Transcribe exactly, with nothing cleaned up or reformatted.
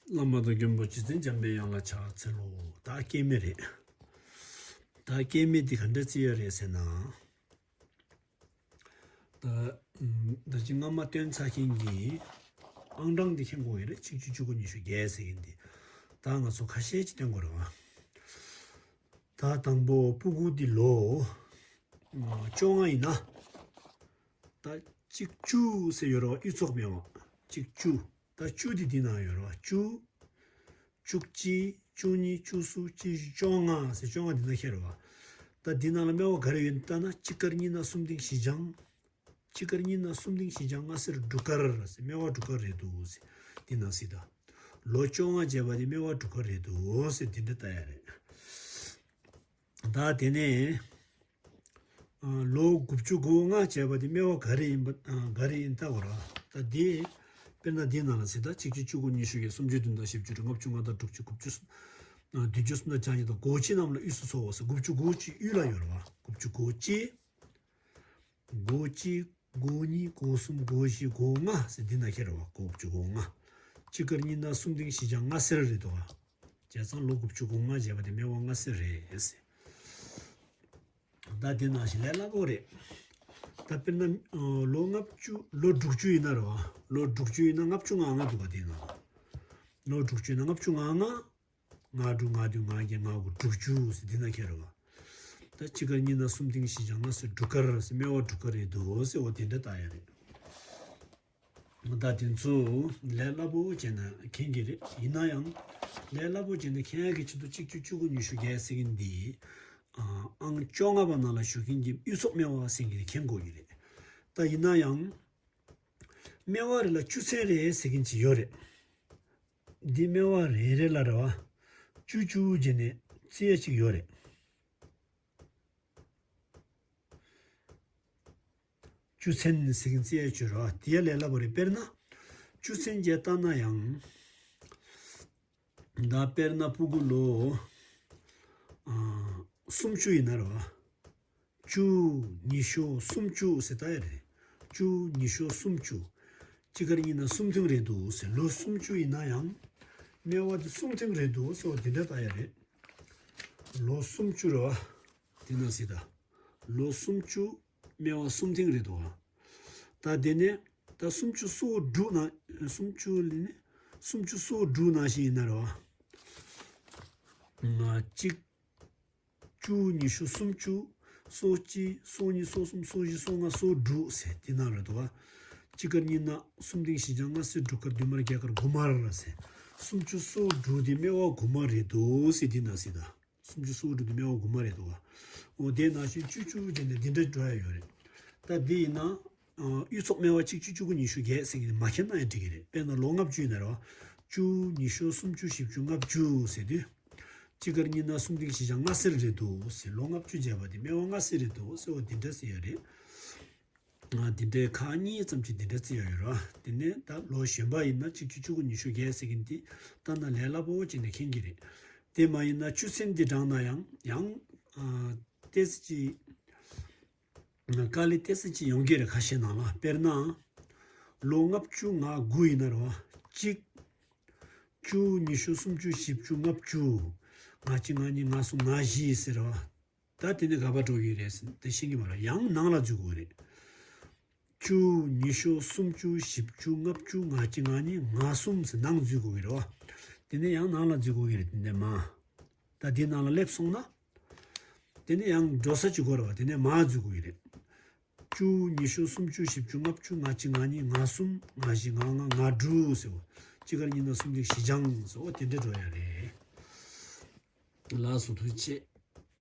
བླ་མ་དང་མགོན་པོ་རྗེ་བཙུན་འཇམ་པའི་དབྱངས་ལ་ཕྱག་འཚལ་ལོ། ད་སྐྱེ་དམན་རེད། ད་སྐྱེ་དམན་འདི་ག་འདྲ་བརྩི་ཡ་རེད་ཟེར་ན། ད་ད་ཅི་སྔ་མ་སྟོན་ཚར་མཁན་གྱི་ཨང་གྲངས་འདི་མཁྱེན་དགོས་ཡོད་རེད། གཅིག་བཅུ་བཅུ་དགུ་ཉི་ཤུ་བརྒྱད་ཟེར་མཁན་འདི། ད་ང་ཚོ་ཁ་ཤས་ཅིག་སྟོན་དགོས་རེད་བ། ད་དང་པོ་སྤུ་གུ་འདི་ལོ་བཅོ་ལྔ་ཡིན་ན། ད་གཅིག་བཅུ་ཟེར་ཡོད་རེད་བ། གཡུ་མཚོ་སྨེ་བ། གཅིག་བཅུ། ད་བཅུ་འདི་འདི་ན་ཡོད་རེད་བ། བཅུ། བཅུ་གཅིག། བཅུ་གཉིས། བཅུ་གསུམ། བཅུ་བཞི། བཅོ་ལྔ་ཟེར། བཅོ་ལྔ་འདི་ན་ཁེལ་རེད་བ། ད་འདི་ནང་ལ་སྨེ་བ་ག་རེ་ཡོད་ལྟ་ན། གཅིག་དཀར་གཉིས་ནག་གསུམ་ལྡིང་བཞི་ལྗང་། གཅིག་དཀར་གཉིས་ནག་གསུམ་ལྡིང་བཞི་ལྗང་། ལྔ་སེར་འབྲུག་དཀར་ཟེར། སྨེ་བ་འབྲུག་དཀར་རེད་འདུག་ཟེར། འདི་ན་སྲིད་ད། ལོ་བཅོ་ལྔ་བྱས་པ་དེ་སྨེ་བ་འབྲུག་དཀར་རེད་འདུག་ཟེར། འདི་འདྲ་ལྟ་ཡ་རེད། ད་དེ་ནས། ཨ། ལོ་དགུ་བཅུ་གོ་ལྔ་བྱས་པ་དེ་སྨེ་བ་ག་རེ་ཡིན་པ། ཨ། ག་རེ་ཡིན་ལྟ་དགོས་ར། ད་དེ། དཔེར་ན་འདི་ནང་ལ་ཟེར་ད། གཅིག་བཅུ་བཅུ་དགུ་ཉི་ཤུ་བརྒྱད། སུམ་ཅུ་བདུན་དང་བཞི་བཅུ་དྲུག། ལྔ་བཅུ་ང་དང་དྲུག་ཅུ། དགུ་བཅུ་གསུམ། ཨ། བདུན་ཅུ་གསུམ་དང་བཅུ་གཉིས་དང་གོ་གཅིག་རྣམས་ལ་དབུས་སུ་ཚོགས་ཟེར། དགུ་བཅུ་གོ་གཅིག་དབུས་ལ་ཡོད་ར་བ། དགུ་བཅུ་གོ་གཅིག་གོ་གཅིག་གོ་གཉིས། གོ་གསུམ། གོ་བཞི། གོ་ལྔ་ཟེར། འདི་ན་ཁེལ་རེད་བ། དགུ་བཅུ་གོ་ལྔ། གཅིག་དཀར་གཉིས་ནག་གསུམ་ལྡིང་བཞི་ལྗང་། ལྔ་སེར་རེད་འདུག་བ། བྱས་ཙང་ལོ་དགུ་བཅུ་གོ་ལྔ་བྱས་པ་དེ་སྨེ་བ་ལྔ་སེར་རེད་ཟེར། ད་དེ་ནང་བཞིན་ལས་སླ་པོ་རེད། ད་དཔེར་ན། ཨ། ལོ་ལྔ་བཅུ། ལོ་དྲུག་ཅུ་ཡིན་ན་རེད་བ། ལོ་དྲུག་ཅུ་ཡིན་ན་ལྔ་བཅུ་ང་ལྔ་འདུག་ག། དེ་ནང་ལོ་དྲུག་ཅུ་ཡིན་ན་ལྔ་བཅུ་ང་ལྔ། ང་དྲུག་ང་བདུན་ང་བརྒྱད་ང་དགུ། དྲུག་ཅུ་ཟེར། འདི་ན་ཁེལ་རེད་བ། ད་གཅིག་དཀར་གཉིས་ནག་གསུམ་ལྡིང་བཞི་ལྗང་། ལྔ་སེར་འབྲུག་དཀར་ཟེར། སྨེ་བ་འབྲུག་དཀར་རེད་འདུག་ཟེར། འོ་དེ་འདྲ་ལྟ་ཡ་རེད། ད་དེ་ཚོ་ལས་སླ་པོ་བྱས་ན་མཁྱེན་གྱི་རེད། ཡིན་ན་ཡང་ལས་སླ་པོ་བྱས་ན་མཁྱེན་ཡ་གི་ཆེད་དུ་གཅིག་བཅུ་བཅུ་དགུ་ཉི་ཤུ་བརྒྱད་ཟེར་གྱི་འདི། ཨ། ཨང་བཅོ་ལྔ་པ་ནང་ལ་ཞུགས་མཁན་གྱི་དབུས་སུ་སྨེ་བ་ཟེར་གྱི་མཁྱེན་དགོས་ཀྱི་རེད། ད་ཡིན་ན་ཡང་། སྨེ་བ་རེ་ལ་བཅུ་ཚན་རེ་ཟེར་མཁན་ཅིག་ཡོད་རེད། འདི་སྨེ་བ་རེ་རེ་ལ་རེད་བ། བཅུ་བཅུ་བྱས་ནས་བརྩི་ཡ་ཅིག་ཡོད་རེད། བཅུ་ཚན་ཟེར་གྱི་བརྩི་ཡ་ཅིག་ཡོད་རེད་བ། དེ་ཡ་ལས་སླ་པོ་རེད། དཔེར་ན། བཅུ་ཚན་བྱས་བལྟས་ན་ཡང་། ད་དཔེར་ན་སྤུ་གུ་ལོ། ཨ། སུམ་ཅུ་ཡིན་ན་རེད་བ། བཅུ། ཉི་ཤུ། སུམ་ཅུ་ཟེར་ལྟ་ཡ་རེད། བཅུ། ཉི་ཤུ། སུམ་ཅུ། གཅིག་དཀར་གཉིས་ནག་གསུམ་ལྡིང་རེད་འདུག་ཟེར། ལོ་སུམ་ཅུ་ཡིན་ན་ཡང་། སྨེ་བ་དེ་གསུམ་ལྡིང་རེད་འདུག་ཟེར། འོ་དེ་འདྲ་ལྟ་ཡ་རེད། ལོ་སུམ་ཅུ་རེད་བ། དེ་ནང་སྲིད་ད། ལོ་སུམ་ཅུ། སྨེ་བ་གསུམ་ལྡིང་རེད་འདུག་བ། ད་དེ་ནས་ད་སུམ་ཅུ་སོ་དྲུག་ནང་། སུམ་ཅུ་ལས་ནི། སུམ་ཅུ་སོ་དྲུག་ནང་བཞིན་ཡིན་ན་རེད་བ། ང་གཅིག་བཅུ། ཉི་ཤུ། སུམ་ཅུ། སོ་གཅིག་སོ་གཉིས། སོ་གསུམ། སོ་བཞི། སོ་ལྔ། སོ་དྲུག་ཟེར། དེ་ནང་རེད་འདུག་བ། གཅིག་དཀར་གཉིས་ནག་གསུམ་ལྡིང་བཞི་ལྗང་། ལྔ་སེར་འབྲུག་དཀར། བདུན་དམར་རྒྱ་དཀར། དགུ་དམར་ཟེར། སུམ་ཅུ་སོ་དྲུག་དེ་སྨེ་བ་དགུ་དམར་རེད་འདུག་ཟེར། དེ་ནང་སྲིད་ད། སུམ་ཅུ་སོ་དྲུག་དེ་སྨེ་བ་དགུ་དམར་རེད་འདུག་བ། འོ་དེ་ནང་བཞིན་བཅུ་བཅུ་བྱས་ནས་འདི་འདྲ་འགྲོ་ཡ་ཡོད་རེད། ད་འདི་ཡིན་ན། ཨ། དབུས་སུ་སྨེ་བ་གཅིག་བཅུ་བཅུ་དགུ་ཉི་ཤུ་བརྒྱད་ཟེར་གྱི་མ་མཁྱེན་ན་ཡང་འགྲིག་གི་རེད། དཔེར་ན་ལོ་ལྔ་བཅུ་ཡིན་ན་རེད་བ། བཅུ། ཉི་ཤུ། སུམ་ཅུ། བཞི་བཅུ། ལྔ་བཅུ་ཟེར་དུས། གཅིག་དཀར་གཉིས་ནག་གསུམ་ལྡིང་བཞི་ལྗང་། ལྔ་སེར་རེད་འདུག་ཟེར། ལོ་ལྔ་བཅུ་བྱས་པ་དེ་སྨེ་བ་ལྔ་སེར་རེད་འདུག་ཟེར། འོ་དེ་འདྲ་ཟེར་ཡ་རེད། ང་དེ་འདྲའི་ཁག་གཉིས་ཙམ་ཅིག་དེ་འདྲ་བརྩི་ཡ་ཡོད་རེད་བ། དེ་ནས་ད་ལོ་གཞོན་པ་ཡིན་ན་གཅིག་བཅུ་བཅུ་དགུ་ཉི་ཤུ་བརྒྱད་ཟེར་གྱི་འདི་ལྟ་ན་ལས་སླ་པོ་བྱས་ནས་མཁྱེན་གྱི་རེད། དེ་མ་ཡིན་ན་བཅུ་ཚན་འདི་དྲངས་ན་ཡང་ཡང་། ཨ། ཏོག་ཙམ་ཅིག་དཀའ་ལས་ཏོག་ཙམ་ཅིག་ཡོང་གི་རེད། ཁ་ཤས་ནང་ལ། དཔེར་ན། ལོ་ལྔ་བཅུ་ང་དགུ་ཡིན་ན་རེད་བ། གཅིག་བཅུ། ཉི་ཤུ། སུམ་ཅུ། བཞི་བཅུ། ལྔ་བཅུ། ང་གཅིག་ང་གཉིས། ང་གསུམ། ང་བཞི་ཟེར་བ། ད་དེ་ནས་ག་པར་འགྲོ་གི་རེད་ཟེར་དེ་ཤེས་ཀྱི་མ་རེད། ཡང་ནང་ལ་འཛུལ་དགོས་རེད། བཅུ། ཉི་ཤུ། སུམ་ཅུ། བཞི་བཅུ། ལྔ་བཅུ། ང་གཅིག་ང་གཉིས། ང་གསུམ་ཟེར་ནང་འཛུལ་དགོས་ཀྱི་རེད་བ། དེ་ནས་ཡང་ནང་ལ་འཛུལ་དགོས་ཀྱི་རེད། དེ་ནས་མར། ད་དེ་ནང་ལ་སླེབས་སོང་ན། དེ་ནས་ཡང་འགྲོ་ས་གཅིག་པོ་རེད་བ། དེ་ནས་མར་འཛུལ་དགོས་ཀྱི་རེད། བཅུ། ཉི་ཤུ། སུམ་ཅུ། བཞི་བཅུ། ལྔ་བཅུ། ང་གཅིག་ང་གཉིས། ང་གསུམ། ང་བཞི། ང་ལྔ། ང་དྲུག་ཟེར་བ། གཅིག་དཀར་གཉིས་ནག་གསུམ་ལྡིང་བཞི་ལྗང་ཟེར། འོ་དེ་འདྲ་འགྲོ་ཡ་རེད། ལགས་སོ། ཐུགས་རྗེ་ཆེ།